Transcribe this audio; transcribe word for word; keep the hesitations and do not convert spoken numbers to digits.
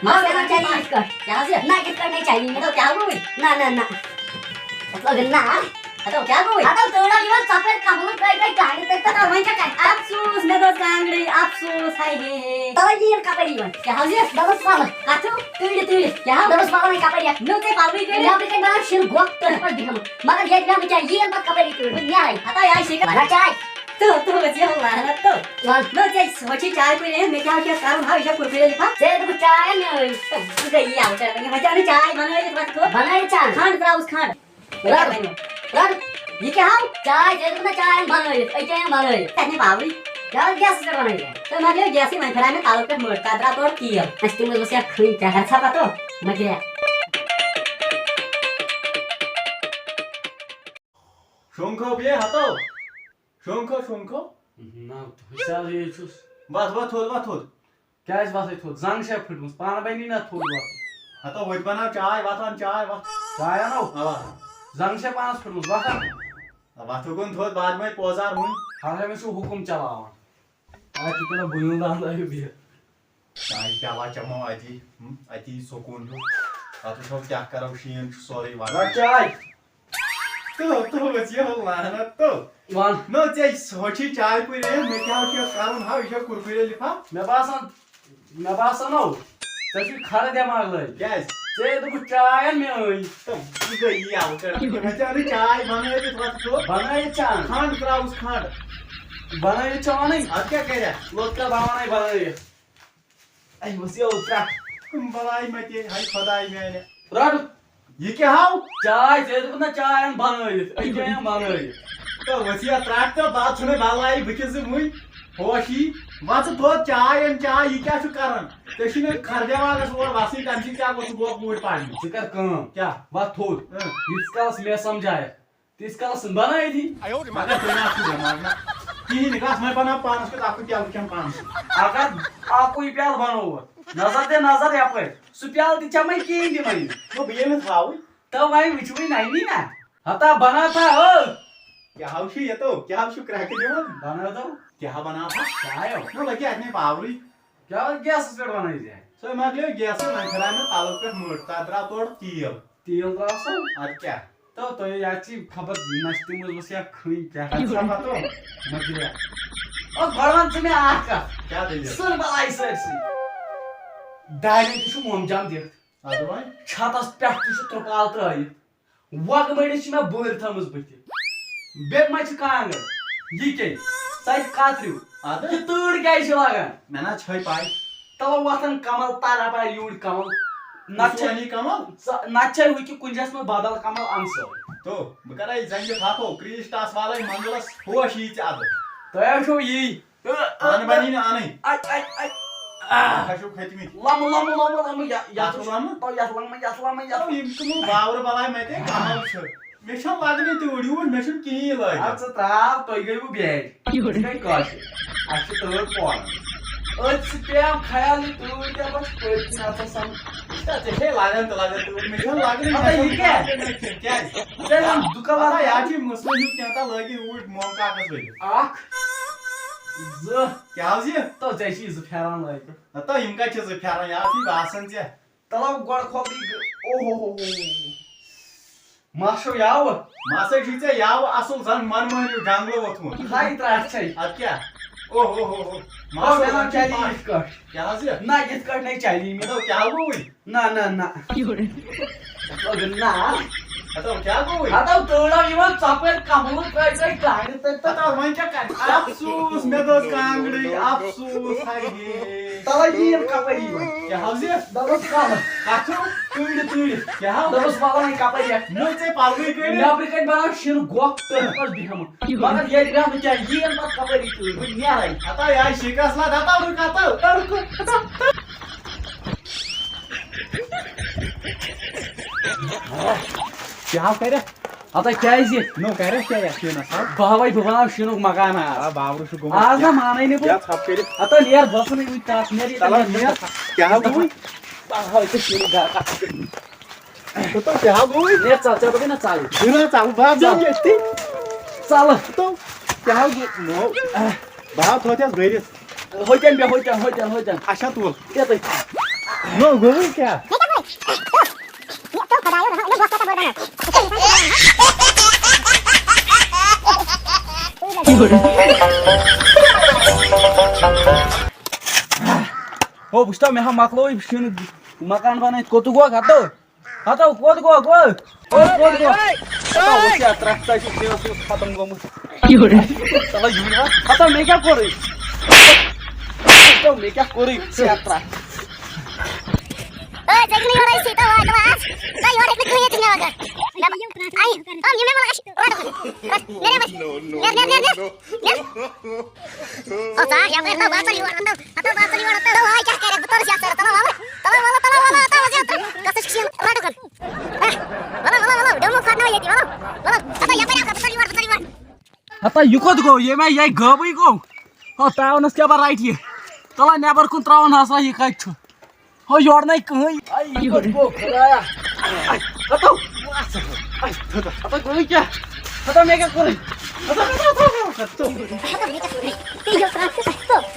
مگر مےٚ چاہیے یِتھ کٲٹھۍ۔ کیٛاہ حظ یہِ؟ نہ، یِتھ کٲٹھۍ نہٕ چاہیے مےٚ۔ ہتو کیٛاہ گوٚوُے؟ نہ، نہ، نہ۔ مطلب، نہ۔ ہتو کیٛاہ گوٚوُے؟ ہتو تٲڑ آو یِوان ژۄپٲرۍ کملہٕ ترٛٲوۍ ترٛٲوۍ کانہِ تہٕ تہٕ وۄنۍ کیٛاہ کرٕ؟ افسوس، مےٚ دوٚپ کانٛگڑٕے، افسوس، ہاے ہے ہے۔ توے یِیِن کپٲرۍ یِوان؟ کیٛاہ حظ یہِ؟ دوٚپُس وَلہٕ۔ کَتھ چھُو؟ تۭرِ، تۭرِ۔ کیٛاہ حظ؟ دوٚپُس وَلہٕ وۄنۍ کپٲرۍ یَتھ؟ نٔو ژےٚ پَلوٕے کٔڑِتھ؟ نیٚبرٕ کَنۍ بَنان شِن گۄپھ تٔتھۍ پٮ۪ٹھ بیٚہمہٕ۔ مگر ییٚتہِ بیٚہمہٕ کیٛاہ؟ یِیِن پَتہٕ کَپٲرۍ یہِ تۭر؟ بہٕ نیرَے۔ ہتا یہِ آیہِ شِکَر۔ وَنہ چاے۔ تہٕ، تہٕ ؤژھ یہِ لعنت تہٕ۔ وَن۔ نہ ژےٚ سونٛچی چاے پٲرۍ أنِتھ، مےٚ کیٛاہ چھُ کَرُن؟ ہا، یہِ چھا کُرکُرے لِفاف؟ ژےٚ دوٚپُتھ چاے اَن مےٚ أنۍ۔ تہٕ بہٕ گٔیی یَوٕ کَرٕ وۄنۍ، وۄنۍ چھَنہٕ چاے بَنٲوِتھ وۄتھٕ تھوٚد۔ بَنٲوِتھ چھَنہٕ۔ کھَنٛڈ ترٛاوُس کھَنٛڈ۔ رَٹ، رَٹ۔ یہِ کیٛاہ ہاو؟ چاے ژےٚ دوٚپُتھ نہ چاے اَن بَنٲوِتھ، أکیٛاہ اَن بَنٲوِتھ۔ تَتہِ نہٕ پاورٕے۔ کیٛاہ گیسَس پٮ۪ٹھ بَنٲوِتھ؟ تہٕ مۄکلیو گیسٕے، وۄنۍ پھِرایہِ مےٚ تَلہٕ پٮ۪ٹھ مٔٹ، تَتھ درٛاو تورٕ تیٖل۔ اَسہِ تِم ٲسۍ بَس یا کھٔنۍ، کیٛاہ کَرٕ ژھا پَتہٕ؟ مۄکلیو۔ شونٛگہو بیٚیہِ ہَتو؟ شونٛگہو، شونٛگہو؟ نہ، حساب یے چھُس۔ وَتھ، وَتھ تھوٚد، وَتھ تھوٚد۔ کیٛازِ وَتھَے تھوٚد؟ زنٛگ چھےٚ پھٕٹمٕژ، پانہٕ بَنی نہ تھوٚد وَتھُن۔ ہَتو، وۄنۍ بَناو چاے، وَتھ اَن چاے، وَتھ۔ چاے اَنو؟ اَوا۔ زنٛگ چھےٚ پانَس پھٕٹمٕژ، وَتھ اَن۔ وَتھ ہُکُن تھوٚد، بعد مَے پوزار وٕنۍ۔ ہَتہٕ، أمِس چھُ حُکُم چلاوان۔ اَتہِ چھُ کِنہٕ بُنیُل دَنٛد لٲگِو بِہِتھ۔ چاے پیالہ چمو اتی، ہم، اتی سکون ہیوٗ۔ پتہٕ وٕچھو کیٛاہ کرو، شیٖن چھُ سورُے وَنان۔ رَٹ چاے۔ تو، تو، بس یہِ ہو لعنت تو۔ وَن۔ نو، ژےٚ سوچی چاے پٲرۍ أنِتھ، مےٚ کیٛاہ چھُ کرُن؟ ہا، یہِ چھا کُرکُرے لِفاف؟ مےٚ باسان، مےٚ باسان نو، ژےٚ چھُے کھرٕ دٮ۪ماغ لٲگِتھ۔ کیٛازِ؟ ژےٚ دوٚپُتھ چاے اَن مےٚ أنۍ۔ تو، یہِ گٔیی یَوٕ کَران۔ مےٚ ژےٚ اَنٕے چاے بَنٲوِتھ وَتھ ژٕ۔ بَنٲوِتھ چھا اَنٕنۍ؟ کھنٛڈ ترٛاوُس کھنٛڈ۔ بَنٲوِتھ چھا اَنٕنۍ؟ اَدٕ کیٛاہ کَرِ؟ لوٚت کَر بَناوَنے بَنٲوِتھ۔ اے، وسیو ترٛٹھ۔ بلاے متے، ہاے خداے میانہِ۔ رَٹ۔ یہِ کیٛاہ ہاو؟ چاے، ژےٚ دوٚپُتھ نہ چاے اَن بَنٲوِتھ، أکیٛاہ اَن بَنٲوِتھ۔ تہٕ وسیو ترٛٹھ تہٕ بَتہٕ ژھُنُے بَلاے، بہٕ کِژھ زِ وٕنۍ ہوشی۔ وَژٕ دۄد چاے اَن چاے، یہِ کیٛاہ چھُ کَران؟ ژےٚ چھُے نہٕ کھَر دٮ۪ماغَس اور وَسٕے، تَمہِ سۭتۍ کیٛاہ گوٚو؟ ژٕ گوٚکھ اوٗرۍ پَرنہِ۔ ژٕ کَر کٲم۔ کیٛاہ؟ وَتھ تھوٚد۔ اۭں۔ ییٖتِس کالَس مےٚ سَمجھایَکھ۔ تیٖتِس کالَس چھُنہٕ بَنٲیِتھٕے۔ مگر تُہۍ نہ آسِو بٮ۪مار نہ۔ کِہیٖنۍ نہٕ، بَس وۄنۍ بَناو پانَس کیُتھ اَکُے پیالہٕ کھٮ۪م پانَس۔ اگر اَکُے پیالہٕ بَنووُتھ، نظر دِ نظر یَپٲرۍ، سُہ پیالہٕ تہِ چَمَے کِہیٖنۍ تہِ وۄنۍ۔ گوٚو بہٕ ییٚمِس ہاوٕے۔ تہٕ وۄنۍ وٕچھوٕے نَنی نہ۔ ہتا بَناو تھا ہو۔ کیٛاہ ہاو چھُ یَتو؟ کیٛاہ ہاو چھُ کرٛٮ۪کہٕ دِوان؟ بَناو تو۔ کیٛاہ بَناو تھا؟ چایو۔ نہ لَگہِ اَتہِ نے پاورٕے۔ کیٛاہ گیسَس پٮ۪ٹھ بَنٲوِتھ ژےٚ؟ سُے مۄکلیو گیسٕے، وۄنۍ پھِرایہِ مےٚ تَلہٕ پٮ۪ٹھ مٔٹ، تَتھ درٛاو تورٕ تیٖل۔ تیٖل درٛاو سا؟ اَدٕ کیٛاہ؟ تو تۄہہِ یَتھ چھِ خبر نَستہِ منٛز ٲس یا کھٔنۍ کیٛاہ تَتھ چھا پَتہٕ؟ مۄکلیو۔ او، گۄڈٕ وَن ژٕ مےٚ اَکھ کَتھ۔ کیٛاہ دٔلیٖل؟ سُر بَلاے سٲرسٕے۔ دانٮ۪ن تہِ چھُ مومجام دِتھ۔ اَدٕ وۄنۍ؟ چھَتَس پٮ۪ٹھ تہِ چھُ ترٛپال ترٛٲیِتھ۔ وۄگہٕ مٔڈِس چھِ مےٚ بُہٕرۍ تھٲومٕژ بٕتھِ۔ بیٚیہِ ما چھِ کانٛگٕر؟ یہِ کیٛاہ؟ سۄ تہِ کتریو۔ اَدٕ؟ یہِ تۭر کیٛازِ چھِ لگان؟ مےٚ نہ چھے پَے۔ تَلہٕ وۄتھان کمل تَلہٕ اَپارِ یوٗرۍ کمل۔ نَتہٕ چھے، عثمانی کمل؟ ژٕ، نَتہٕ چھے ہُہ کہِ کُنہِ جایہِ منٛز بدل کمل اَن سۭتۍ۔ تو، بہٕ کَرے زنٛگہِ تھپھ ہو، کرٛیٖسۍ ٹاس والے منزلس ہوش یی ژےٚ اَدٕ۔ تۄہہِ حظ چھو یی۔ اَن بَنی نہٕ اَنٕنۍ۔ اَے، اَے، اَے۔ آہ۔ اَتھ چھُو کھٔتمٕتۍ۔ لَمہٕ، لَمہٕ، لَمہٕ، لَمہٕ، یا-، یَتھ اَتھ چھُ لَمہٕ؟ تو یَتھ لَمہٕ، یَتھ لَمہٕ، یَتھ تو لَمہٕ۔ یِم تِمو باورٕ بَلاے مَتے کَمَل چھِ۔ مےٚ چھَنہٕ لَگنٕے تۭر یوٗر، مےٚ چھُنہٕ کِہیٖنۍ لٲگِتھ۔ اَدٕ ژٕ ترٛاو، تُہۍ گٔیوٕ بیٚہتھ۔ یہِ گٔے کٲشِر۔ اَسہِ چھِ تۭر پانہٕ۔ أتھۍ سۭتۍ پیٚیَم خیال یہِ تۭر کیٛاہ پَتہٕ چھِ پٔتۍ کِنۍ اَژان سَمٕجھ۔ ژےٚ چھے لَگان تہٕ لَگان تۭر، مےٚ چھَنہٕ لَگنٕے، اَدٕ مےٚ یہِ چھَنہٕ کیٛاہ؟ لَگان کینٛہہ۔ کیٛازِ؟ ژےٚ یَم دُکان اَدٕ واتان۔ یَتھ چھِ مُسلِم ہیوٗ کینٛہہ تہٕ لٲگِتھ اوٗرۍ مومہٕ کاکَس ؤلِتھ۔ اَکھ، زٕ۔ کیٛاہ حظ یہِ؟ تو ژےٚ چھی زٕ پھٮ۪رن لٲگِتھ۔ نہ تو یِم کَتہِ چھِ زٕ پھٮ۪رن؟ یَتھ چھُے باسان ژےٚ۔ تَلو گۄڈٕ کھۄپری گٔ-، او ہو ہو ہو۔ مَس چھو یاوٕ؟ مَسے چھُے ژےٚ یاوٕ اَصٕل زَن مَن مٲنِو جنٛگلہٕ ووٚتھمُت۔ ہاے ترٛٹھ چھے۔ اَدٕ کیٛاہ؟ او ہو ہو ہو۔ مَس او، مےٚ چھُ نہ چلی پَش۔ یِتھ کٲٹھۍ۔ کیٛاہ حظ یہِ؟ نہ، یِتھ کٲٹھۍ نَے چلی مےٚ۔ مطلب، کیٛاہ گوٚوُے؟ نہ، نہ، نہ۔ مطلب، نہ۔ ہتو، کیٛاہ گوٚوُے؟ ہتو، تۭر آو یِوان ژۄپٲرۍ کملہٕ ترٛٲوۍ ترٛٲوۍ کانہِ تہٕ تہٕ۔ ہتو، وۄنۍ کیٛاہ کرٕ؟ افسوس، مےٚ دوٚز کانٛگڑٕے، افسوس، ہاے ہے۔ تَلے یِیِن کپٲرۍ یِوان۔ کیٛاہ حظ یہِ؟ دوٚپُس کَلہٕ۔ کَتھ چھُو؟ تۭرِ، تۭرِ۔ کیٛاہ حظ؟ دوٚپُس وَلہٕ وۄنۍ کپٲرۍ یَتھ؟ نہ، ژےٚ پَلوٕے کٔڑِتھ۔ نٮ۪برٕ کَنۍ بَناو شِنہٕ گۄپھ تٔتھۍ منٛز بیٚہمہٕ۔ مگر ییٚتہِ بیٚہمہٕ بہٕ کیٛاہ؟ یِیِن پَتہٕ کپٲرۍ یہِ تۭر؟ بہٕ نیرَے۔ ہتا، یہِ آیہِ شِکَس لَد، ہتا، رُک، ہتا، ہتا، رُک، ہتا۔ کیٛاہ آو کَرٮ۪تھ؟ ہتا کیٛازِ؟ نو کَرٮ۪تھ کیٛاہ یَتھ شیٖنَس حظ؟ بہٕ ہاوَے، بہٕ بَناو شیٖنُک مکان آز۔ آ، باورٕ چھُ گوٚمُت۔ آز نہ مانَے نہٕ بہٕ۔ کیٛاہ ژھَپھ کٔرِتھ؟ ہتا نیر، بہٕ ژھٕنَے وٕنہِ ٹَس، نیر ییٚتٮ۪ن، چلو، نیر، نیر۔ نیر۔ کیٛاہ ہاو گوٚوُے؟ بہٕ ہاوَے ژےٚ شیٖنُک گَرٕ۔ ہتا کیٛاہ ہاو گوٚوُے؟ نیر ژَل، ژےٚ دوٚپُے نہ ژَل۔ بہٕ نہ ژَلہٕ، بہٕ ہا ژَل۔ بیٚہمہٕ ییٚتھی۔ ژَلہٕ۔ ہتا کیٛاہ ہاو گوٚو؟ نو۔ بہٕ ہاو تھوٚو تَس بٔرِتھ۔ ہوٚتٮ۪ن بیٚہہ، ہوٚتٮ۪ن، ہوٚتٮ۪ن، ہوٚتٮ۪ن۔ اچھا، تُل۔ یَتَے۔ نو گوٚوٕے کیٛاہ؟ ہو، وٕچھتو، مےٚ ہا مۄکلوو یہِ شیٖنہٕ مکان بنٲیِتھ۔ کوٚت گوٚو؟ ہتو، ہتو، کوٚت گوٚو؟ گوٚو؟ کوٚت، کوٚت گوٚو؟ ہتو، وٕچھ یا، ترٛٹھ تہِ چھِ شیٖنَس منٛز ختم گوٚمُت۔ چلو، یہِ وٕچھ۔ ہتو، مےٚ کیٛاہ کوٚرُے؟ ہتو، مےٚ کیٛاہ کوٚرُے؟ ژےٚ ترٛٹھ۔ اوے، ژےٚ چھُنہٕ یورٕ أسی، تہٕ واتہٕ واس۔ تہٕ یورٕ ہیٚکہِ نہٕ کٕہٕنۍ یِتھ مےٚ بغٲر۔ مےٚ، آے، آ، یہِ مےٚ وَلہٕ اَسہِ، رَٹہٕ کُن۔ رَٹ، نیرٕ یَپٲرۍ۔ نیر، نیر، نیر، نیر۔ نیر۔ او، ژاو یَپٲرۍ، تہٕ وَژَل یور، تہٕ، تہٕ وَژَل یور، تہٕ، تہٕ وۄنۍ کیٛاہ کَرَکھ؟ بہٕ تَلہٕ یَتھ سَرَس، تَلہٕ وَلہٕ، تَلہٕ وَلہٕ، تَلہٕ وَلہٕ، تَلہٕ وَلہٕ، تَلہٕ وَلہٕ، تَلہٕ وَلہٕ، تَلہٕ وَلہٕ، تَلہٕ وَلہٕ، ڈومو کھۄر نہ ییٚتی، وَلہٕ، وَلہٕ، ہَتہٕ یَپٲرۍ اَکھ، بہٕ تَلہٕ یور، بہٕ تَلہٕ یور۔ ہتا، یہِ کوٚت گوٚو؟ ییٚمہِ آیہِ یہِ غٲبٕے گوٚو۔ ہو، تاونَس کیٛاہ بَرایہِ یہِ؟ تَلہ نٮ۪بَر کُن ترٛاوُن ہسا، یہِ کَتہِ چھُ؟ ہو، یورٕ نَے کٕہٕنۍ۔ آے، یہِ کوٚت گوٚو، خۄدایا؟ آے، ہتو، ہتو گوٚو کیٛاہ؟ ہتو، مےٚ کیٛاہ کوٚرُے؟ ہتو، ہتو، ہتو، ہتو۔